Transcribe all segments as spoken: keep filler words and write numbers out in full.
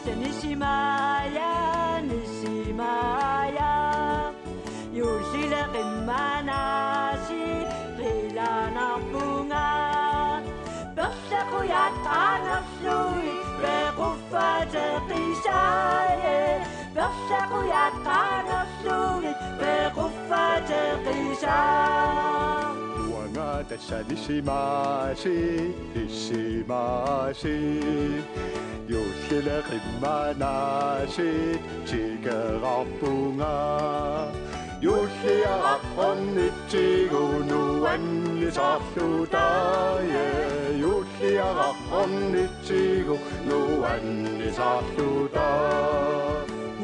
Nisimaja, nisimaja. Juullile qimmanaasiit qilanarpunga. Perlequjaat qaanerlugit pequffateqisaaje. Perlequjaat qaanerlugit pequffateqisaa. Uanga tassa nisimaasiit, nisimaasiit. Juullile qimmanaasiit tikerarpunga. Juulliaraq ornitsigu nuannisarluta, ja, juulliaraq ornitsigu nuannisarluta.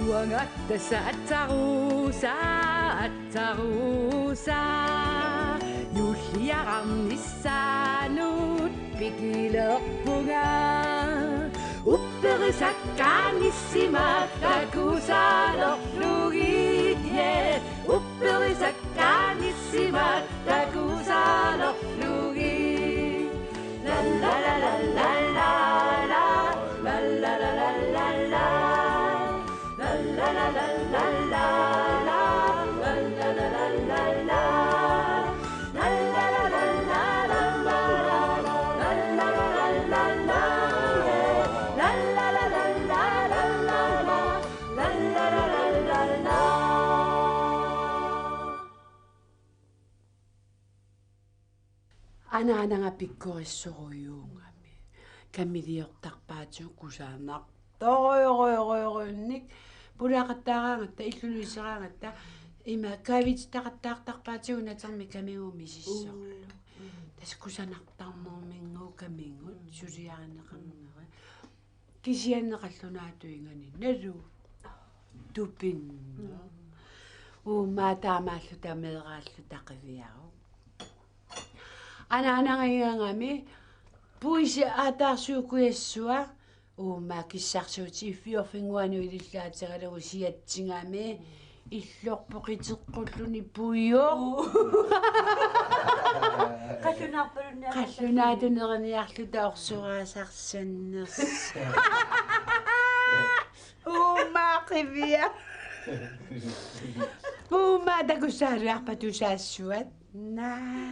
Uanga tassa atsaruusaat, atsaruusaat. Juulliaraq nissaanut pikilerpunga. Upperisakkaat nissimaat takusalerlugit, ja. Upperisakkaat nissimaat takusalerlugit. La la la la la la la. La la la la la la. Anaanaga pikkorissorujuugami. Kamiliortarpaatigut kusanartorujorujorujorujunnik. Pulaaqattaaraangatta, illulu iseraangatta, ima kaavititaqattaartarpaatigut natermi kamigut misissorlu. Tassa kusanartarnerminnguit kamigut, suliarineqarnerit. Kisianni qallunaatuinngani nalu tupinneq. Uuma taamaalluta meeraalluta qiviaruk. Anaanagigagami puisi aataarsuukujassua, uuma kissarsuuti iffiorfinnguanut ilillaatigalugu siatsigami illorput qiteqqulluni pujoq. Qallunaarpalunniarluta. Qallunaatut neriniarluta orsoraasarsunnersoq. Uuma qivia. Uuma takussagaluarpat tusaassuat. Naa.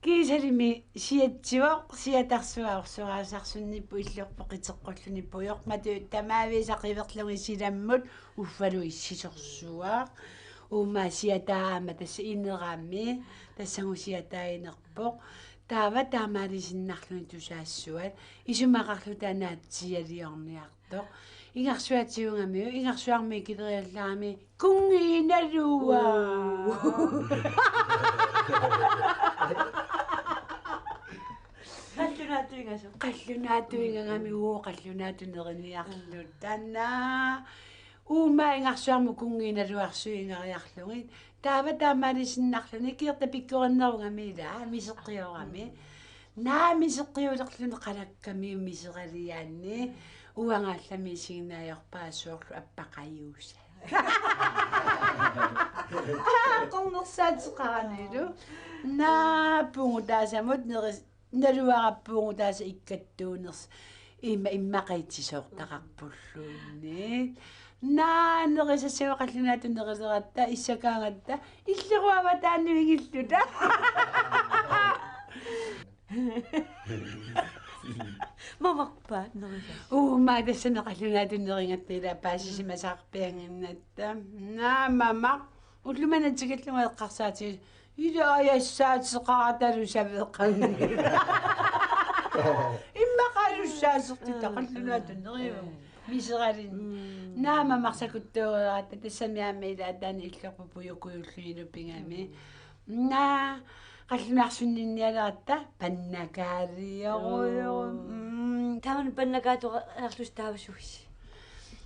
Kiisalimi siatsivoq, siatarsua orsoraasarsunnerpoq illorput qiteqqulluni pujoq, matu tamaaviisa qiverlugit silammut uffalu issisorsuaq. Uuma siataa aamma tassa inerami, tassagu siataa inerpoq. Taava taamaalisinnarluni tusaassuat, isumaqarluta naatsialiorniartoq. Ingarsuatsiugamiuk, ingarsuarmi ikileriallarami kunngi naluaa. Uu. Qallunaatuingasoq. Qallunaatuingagami uu qallunaatut neriniarluta. Taanna uuma ingarsuarmut kunngi naluarsuit ingariarlugit. Taava taamaalisinnarluni kiorta pikkorinnerugami ilaa miseqqiorami. Naa miseqqiulerluni qalakkami miseraliaanni. Uanga allami isiginnaajorpaa soorlu appaqajuusa. Aa, qernersaateqaranilu. Naa pungutaasamut neris-, naluara pungutaasa ikkattuunersoq. Imma, immaqa itsisoortaqarpulluunniit. Naa, nerisassagut qallunaatut nerileratta, issakaangatta, illeruavataannut ingilluta. Mamarpaat nerisassagut. Uuma, tassani qallunaatut nerigatta ilaa paasisimasaqarpiannginnatta. Naa, mamaq. Ullumanna tikillugu eqqarsaatigalugu. Ila ajassaateqaratalu saveqanngilaq. Immaqa ajassaasertita qallunaatut neriuvoq. Miseralin. Mm. Naa mamaq sakuttuureeratta tassami aamma ilaataani illorput pujoq kujullunilu pigami. Mm. Naa qallunaarsunninnialeratta pannakaaliorujorujuu. Oo. Mm. Taamani pannakaattoq arlusi taavasuusi.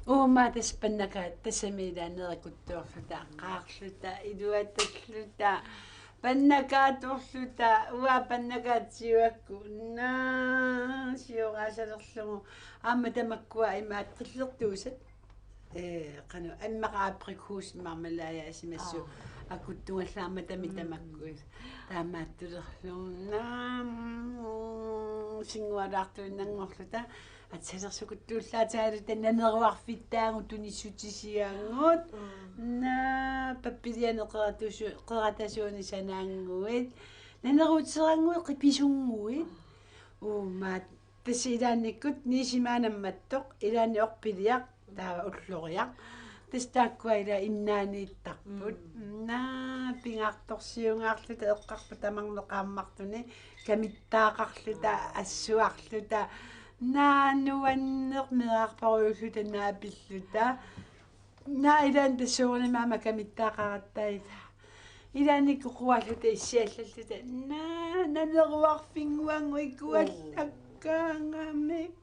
Uuma tassa pannakaat-, tassami ilaa nerakuttuarluta, qaarluta, iluatalluta, pannakaattorluta, uanga pannakaatsiuakku, naa, sioraasalerlugu, aamma tamakkua imaat qillertuusat, ee, qanoq, immaqa aprikos marmelade asimasut, aa, akuttugallarmat tami, mm, tamakkuit, taamaattulerlugu, naa, mm, sinngualaartuinnanngorluta, Salersukkut tuullaataarluta naneruarfittaagut tunissutisiagut. Mm. Naa, pappiliani qeratusu-, qeratasuunik sanaannguit. Naneruuteerannguit qipisunnguit. Mm. Uumaat. Tassa ilaannikkut Niisi maani nammattoq, ilaanni orpiliaq, taava ulloriaq. Tassa taakkua ila innaaniittarput. Mm. Naa, pingaartorsiungaarluta eqqarput tamarneq qaammartuni, kamittaaqarluta, assuarluta. Naa, nuanneq meerarparujuulluta naapilluta. Naa, ilaanni tassuugunik aamma kamittaaqaratta ila. Ilaanni koqualluta issiallalluta. Naa, naneruarfinnguanngui kuallakkaangamik.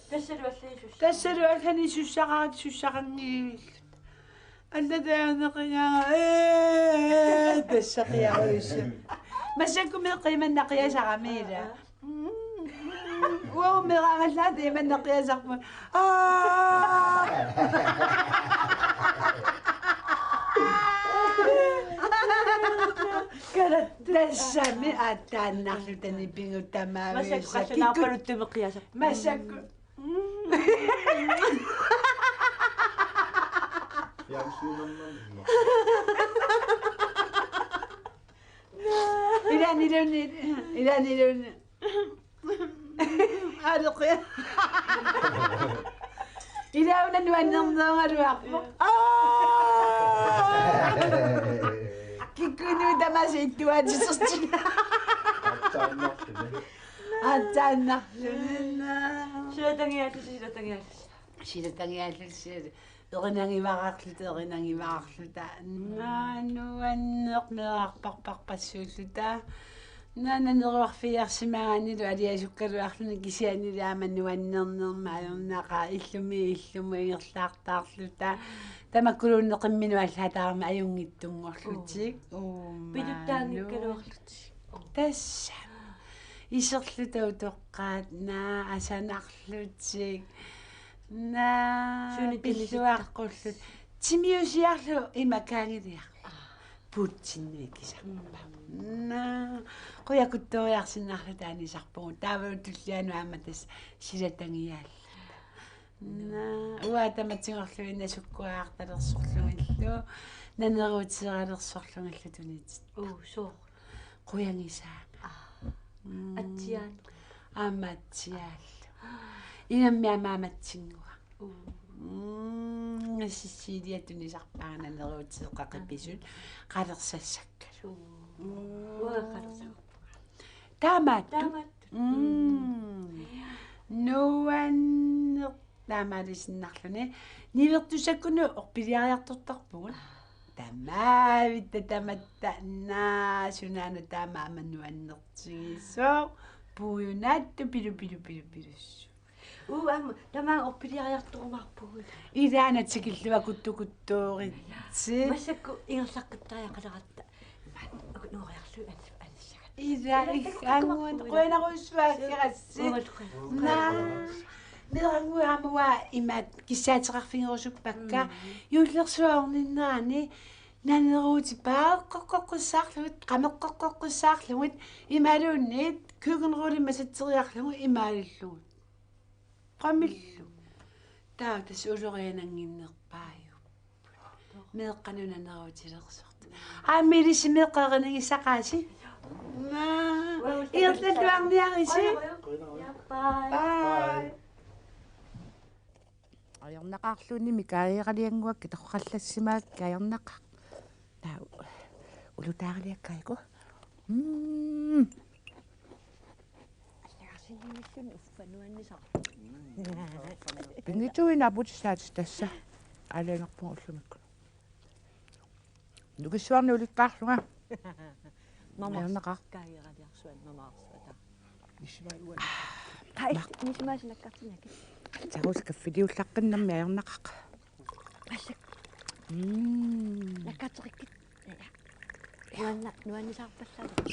Tassalu allani sussa-. Tassalu allani sussaqarat sussaqanngivilluta. Alla taaneqingaa, ee, tassaqiarujussu. Massakkut meeqqat imannak qiasarami ila. Uanga meeraagallaat imannak qiasarpunga. Aa! Kalat. Tassami aatsaannarluta nipigutamaavisa. Massakkut qassunaarpaluttumik qiasarpunga. Massakkut. Fjernsynemanna. Ilaanni iluunniit, ilaanni iluunniit. Aaleqia. Ilauna nuannernerugaluarpoq. Aa! Kikkuinnut tamaasa ittuaatisertik. Aatsaannarluni. Aatsaannarluni. Silatangiaallusi, silatangiaallusi. Silatangiaallusi, silat-, erinagivaraarluta, erinagivaraarluta. Naa, nuanneq meerarparparpassuulluta. Naa, naneruarfigiarsimaganilu aliasukkaluarluni kisiannili aamma nuannernerma ajornaqaaq illumi illumi ingerlaartaarluta. Tamakkuluunniit qimminut allaataarami ajunngitsunngorlutik. Uu. Uumaanu. Pituttaanngikkaluarlutik. Uu. Tassa. Iserluta utoqqaat, naa, asanarlutik. Naa, sunik pilluaqqullutik. Timiusiarlu imakaangiliaq. Aa. Putinimik kisarpa. Mm. Naa, qujakuttoriarsinnarluta anisarpugut. Taavalu tullianut aamma tassa silatangiaalluta. Naa, uanga tamatigorlugit nasukkuaartalersorlugillu, naneruuteeralersorlugillu tunitittarput. Uu, sooq? Qujagisaanga. Aa. Mm. Atsiaat. Aamma atsiaallu. Ingammik aamma amatsinnguaq. Uu. Mm, Sisiliap tunisarpaanga naneruuteeqqat qipisut. Aa. Qalersassakkalu. Uu. Mm. Uanga qalersassakka. Taamaattut. Taamaattut. Mm. Mm. Nuanneq taamaaliinnarluni. Niuertussakkunni orpiliariartortarpugut. Tamaavitta tamatta, naa, sunaana taama aamma nuannertigisoq. Puiunaattoq pilu, pilu, pilu, pilussu. Uu, aamma, tamaanga orpiliariartorumaarpugut. Ilaana tikillugu kuttukuttuuritsi. Massakkut ingerlaqqittariaqaleratta. Uku nuuriarlu anis-, anissagat. Ila, ila, ila, ikkaanguan, qujanarujussuaq, suu, kirassi. Uunga qujan-. Naa, meerannguit aamma uanga imaat kissaateqarfigerusuppakka. Mm. Juullersuarninnerani naneruutipaa eqqoqqoqqissaarlugit, qameqqoqqoqqissaarlugit, imaluunniit køkkenrullimik satseriarlugu imaalillugit. Qamillu. Taava tassa ulorianannginnerpaajupput. Meeqqanut naneruutilersortut. Aamma ilissi meeqqat erinagissaqaasi. Naa. Ingerlalluarniarisi. Ja, bye. Bye. Ajornaqaarluunniit Mikaajaliannguakka toqqallassimaakka ajornaqaaq. Taava ulutaaraliakkaajuku. Mm. Pinngitsuuinnaq aputissaatit tassa. Aalajangerpunga ullumikkut. Nukissuarni ulikkaarlunga. Mama. Ajornaqaaq. Kaageraliarsuan mamaarsuata. Kai, nisimaasi nakkartinaki. Takusi kaffiliullaqqinnermi ajornaqaaq. Assak. Mm. Nakkarterikkit. Ja. Nuanna-, nuannisaarpallaaruk.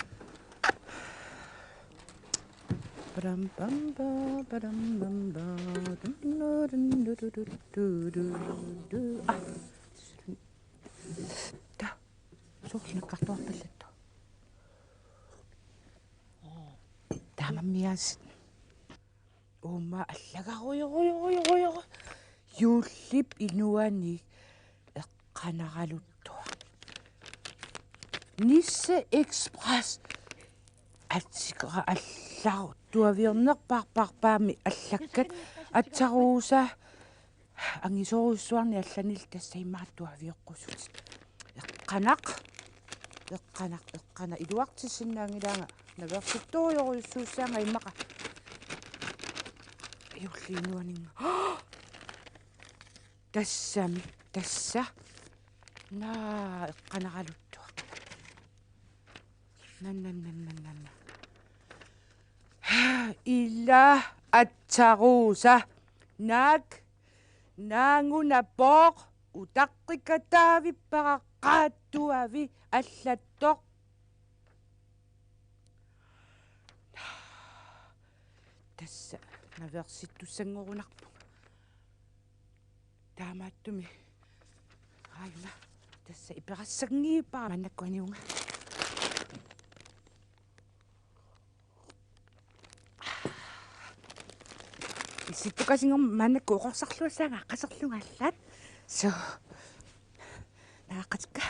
Badam bam ba, badam bam ba, dun dun dun dun dun dun dun dun. Ah. Ta. Soorlu nakkartuarpallattoq. Taamammiaas. Uuma allagarujorujorujorujor. Juullip inuani eqqanaraluttuaq. Nisse Express. Atsikera allartuaviornerpaarpaarpaami allakkat. Atsaruusa. Angisoorujussuarnik allanillu tassa imaattuaviorujussuusutit. Eqqanaq. Eqqanaq, eqqanaq. Iluartissinnaanngilaanga. Naveersittorujorujussuussaanga immaqa. Juulli inuaninnga. Tassami, tassa. Naa, eqqanaraluttuaq. Nanna, nanna, nanna. Ila atsaruusa. Naak, naanguna pooq, utaqqikataavippara qaattuavi allattoq. Tassa, naveersittussanngorunarpunga. Taamaattumik. Aajuna. Tassa iperassanngippa maannakkut aniunga. Issittukasinngormat maannakkut oqorsarluassaanga aqqaserlunga allaat. Suu. Naaqqatikka.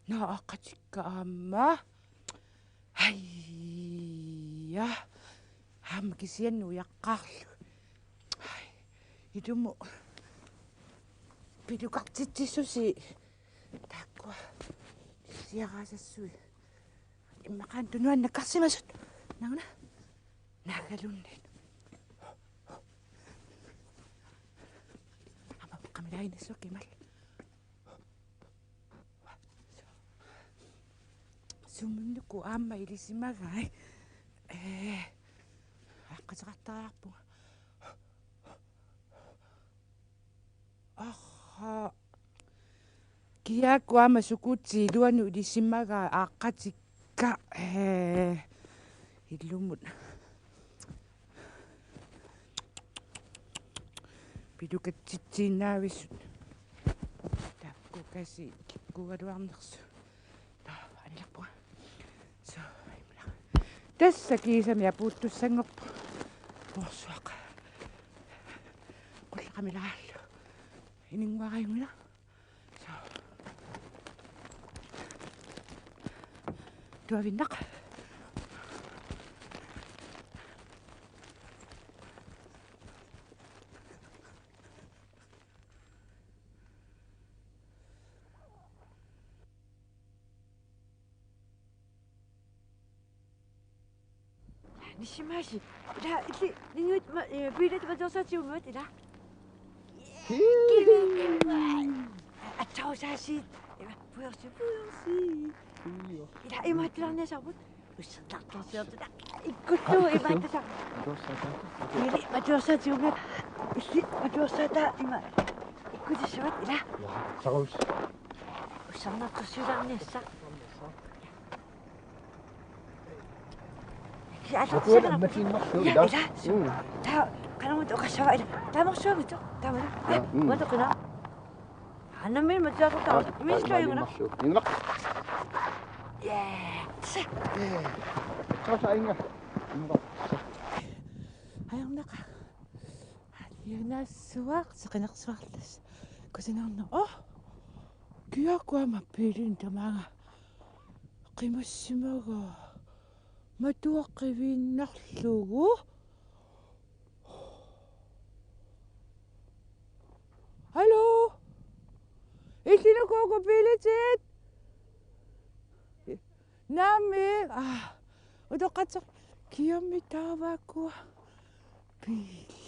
Naaqqatikka aamma. Haija. Aamma kisianni ujaqqaarlugu. Hai. Ilumut. Pilukartitsisusi. Taakkua. Siaraasassui. Immaqa tunuannak karsimasut. Nauna. Naagaluunniit. Aamma qamilaaginnassuaq kimal. Sumut uku aamma ilisimagai. Ee, aqqateqartariaqarpunga. Aha. Kiaku aamma sukuutit iluanut ilisimagai aaqqatikka. Ee, ilumut. Pilukatsitsiinnaavisut. Taakku kasi kikkuugaluarnersut. Taa, annerpunga. Suu, immaqa. Tassa kiisami apuuttussanngorpoq. Porsuaq. Qullaqamilaarlu. Ininnguarajunngilaq. Suu. Tuavinnaq. Nisimasi. Ila, illit, ninguit, ma, eh, piilat matuersaatigut, ila. Hii. Kivi, kivi. Atsarusaasiit. Ima, puiorsi, puiorsi. Puiorsi. Ila, imaattularniasarput. Ussernartorsiortuta. Ikkullu, imaattusa. Matuersaata. Ili, matuersaatigut. Illit, matuersaata, ima. Ikkutissavat, ila. Ja, sarus. Ussernartorsiulaarniassaq. Atuarna matiinnarlugu, ja, ila. Ila. Mm. Taa, qanormita oqassava, ila. Taamorsuamito. Taamana. Ja, mm. Matoqina. Anami matiaqutta. Aa, misilaajuna. Matiinnarlugu. Inga. Ja. Tassa. Ja. Tassa inga. Inga. Ajornaqa. Alianassuaq, seqinersuarlus. Kusanarneq. Oh. Kiaku aamma biilini tamaanga qimassimagaa. Matuaq qiviinnarlugu. Hallo? Illit uku biilitit? Naamik, aa, utoqqatsoq, kiammi taava ukua biili.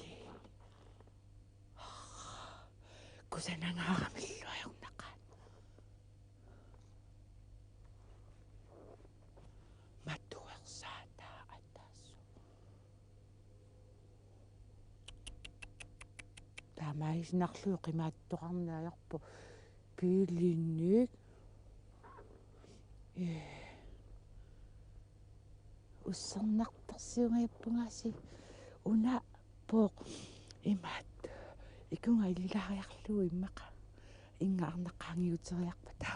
Kusanangaaramillu ajornaqaat. Matuersaataa ataaseq. Taamaaginnarlugu qimaattoqarneq ajorpoq biilinik. Ee. Ussernartorsiungajappungaasiit una pooq imaattoq. Ikunga ililaariarlugu immaqa. Inga arnaq qaangiuteriarpata.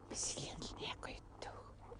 Misilianniakujuttuuvoq.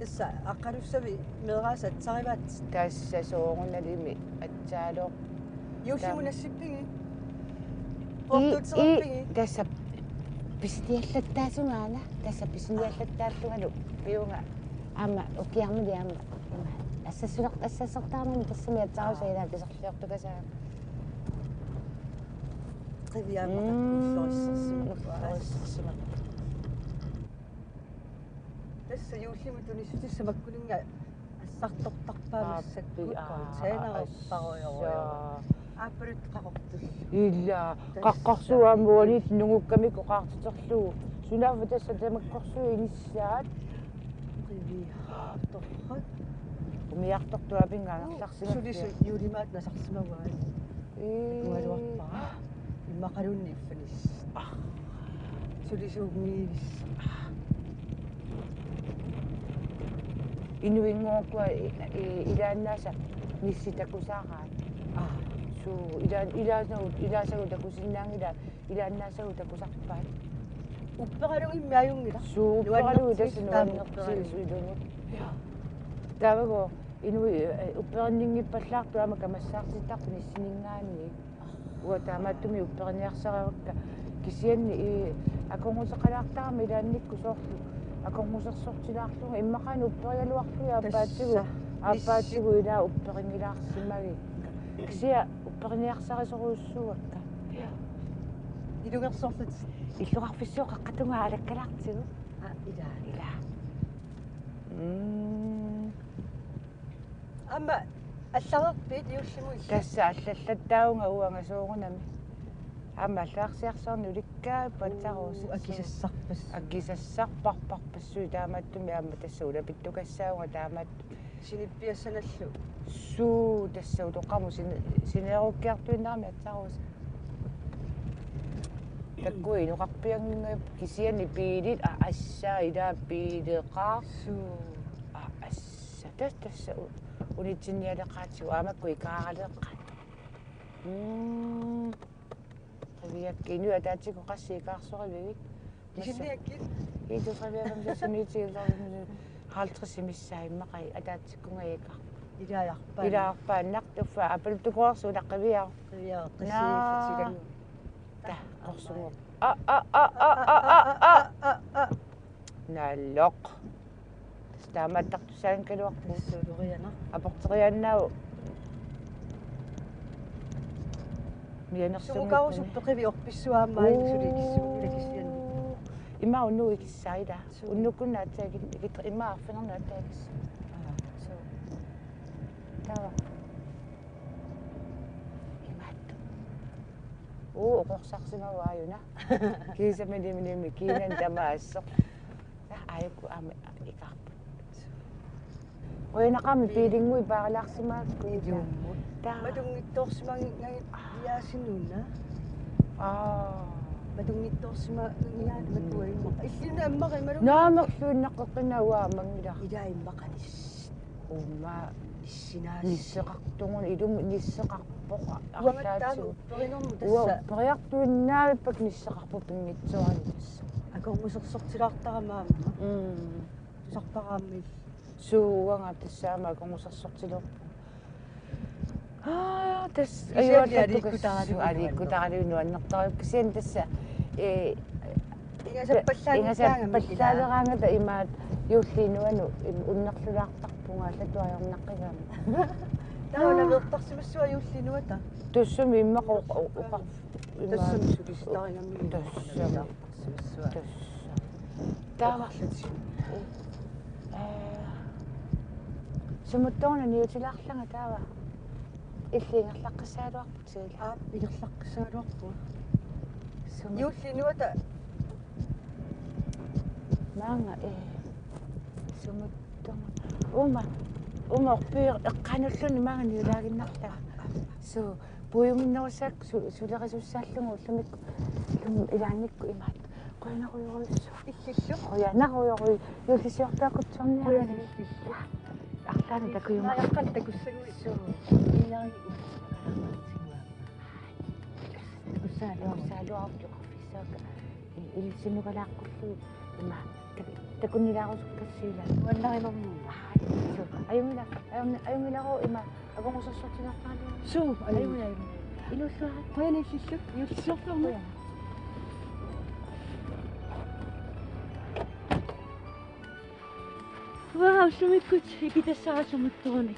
Tassa aqqalussami meeraasa atsarivaat. Tassa soorunalimi atsaaloq. Juullimut nassippigit? I, i, tassa pisiniallattaasungaana, tassa pisiniallattaallungalu piunga aamma ukiarmili aamma. Assassuler-, assassortaarnani tassami atsarusa ilaa kisarliortukasaa. Qiviaamma takkullorissarsimapput. Ullorissarsimapput. Tassa juullimut tunissutissat makkuninnga assartortarpaat massakkut, container orparujorujoq. Aappalut qaqortullu. Ila, qaqqarsuamuanit nungukkamik oqaartiterlugu. Sunaaffa tassa tamakkorsuit inissaat? Qiviartorrat. Umiartortuapinnga angerlarsimapput. Sulisut juulimaat nasarsimavaat. Ii. Ualuarpara. Immaqaluunniit iffanis. Sulisuunngilisi. Inuinngortua i-, i-, ilaannaasa nissi takusaaraat. Suu, ilaan-, ilaasagut, ilaasagut takusinnaanngilaa, ilaannaasagut takusarpaat. Upperalugu immiajunngilaq. Suu, upperalugu tassa nuannertiisoq ilunut. Taavagu inui, eh, upperinninngippallaartoq aamma kamassaartittarpoq nissininngaanniit. Uanga taamaattumik upperiniarsarivakka kisianni i akornuteqalaartarama ilaannikkut soorlu akornusersortilaarlunga immaqaana upperigaluarlugit aappaatigut, aappaatigut ilaa upperinilaarsimagikka. Kisianni upperiniarsarisorujussuuakka. Ilungersorlutit. Illoqarfissiup qaqqatungaa alakkalaartigu. Aa, ilaa. Ilaa. Mm. Aamma allareerpit juullimut ila? Tassa allallattaavunga uanga soorunami. Aamma allagarsiarsuarnik ulikkaat patsaruusut. Uu, akisassarpas-. Akisassarparparpassuit taamaattumik aamma tassa ulapittukassaavunga taamaattumik. Sinippiassanallu. Suu, tassa utoqqamut sine-, sineerukkiartuinnarami atsaruusut. Takkua inoqarpianngillat kisianni biilit, aa, assa ilaa biileqaaq. Suu. Aa, assa. Tassa, tassa u-, unitsinnialeqaatigut aamma ikaaraleqaat. Mm. Qiviakkit inuit ataatsikkut qassit ikaarsoriviuk? Isinniakkit? Iitusaviavam sassunitiilorluni halvtreds missaa immaqa ataatsikkunga ikaarput. Ilaajarpaa. Ilaajarpaannaq tuffa apeltukoorsu qiviaq. Qiviaq. Naa. Qissiiffatigangu. Ta, qorsugu. A, a, a. Naalloq. Tassa taamaattartussaanngikkaluarpoq. Tassa ulorianaq. Aporteriaannaavoq. Mianersunngikkuni. Sumukarusuppit qiviorpissua aamma suli ikissuunngilaq kisianni. Ima unnukkut ikissaaq ila. Suu. Unnukkunnut aatsaat ikit-, ikit-, ima arfineq-una aatsaat ikissaaq. Aa. Suu. Taava. Imaattoq. Uu, oqorsarsimavaa aajuna. Kiisami nimi nimi kiinani tamaassoq. Aa, aajuku aamma ikaarput. Qujanaqaaq biilinnguit paarilaarsimagukkit. Ilummut. Taa. Matunngitsoorsimanngilanga iaasinuna. Aa. Matunngitsoorsimanngilanga matua immaqa. Illinni ammari malu. Naamerluinnaqqeqqinnaa uanga aammanngilaq. Ilaa immaqa nis-. Uuma. Nissinaassi. Nisseqartugut ilumut nisseqarpoq. Uangattaaq arlaatigut. Upperinermut tassa. Uanga upperiartuinnaavippat nisseqarpoq pinngitsoorani tassa. Akornusersortilaartarama aamma. Mm. Tusarpara aamma. Suu uanga tassa aamma akornusersortilerpunga. Aa, tassa. Kisianni ajuallatukassu-, aliikkutaralugu. Aliikkutaralugu nuannertaralugu. Kisianni tassa, ee, ingasappallaanngikkaangami ilaa. Ingasappallaaleraangata imaattoq juulliunuannu im-, unnerlulaartarpunga allatut ajornaqqigami. Taava naveertarsimassua juulliunuata. Tassami immaqa oq-, oq-, oqa-, immaqa. Tassami sulisitarigamigit. Tassami. Naveertarsimassua. Tassa. Taava. Oqarlutit. Ee, sumuttuuna niutilaarlanga taava. Illit ingerlaqqissagaluarpit? Aap, ingerlaqqissagaluarpunga. Sumut-. Juulliunuata. Maanga, ee, sumuttuuna. Uuma, uuma orpiit eqqaanulluni maanga niulaaginnarlanga. Suu, puiuminnerussaaq su-, sulerisussaallugu ullumikkut, ullumi ilaannikkut imaattoq. Qujanarujorujussuaq. Illillu. Qujanarujorujussuaq. Juullisiortuakkutsorniarami. Qujanarujorujussuaq. Arlaannik takujumaarpugut. Najaqqan takussaguit. Suu. Iinari. Takussaaluarput. Takussaaluarput oqarfissaakka. Ilissinnukalaaqqullugit ima. Takunnilaarusukkassiila. Nuannarinermi. Aa, suu. Ajunngila-, ajunng-, ajunngilaq ima. Akornusersortinarpaalu. Suu, ajunngila-, ajunngila-. Inuussuara. Qujanaq illillu. Inuussuarmi. Qujanaq. Uanga ullumikkut ipitassara sumuttuunik.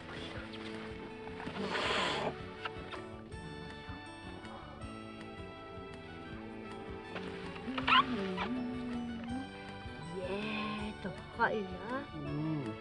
Ja, torrak ila. Mm.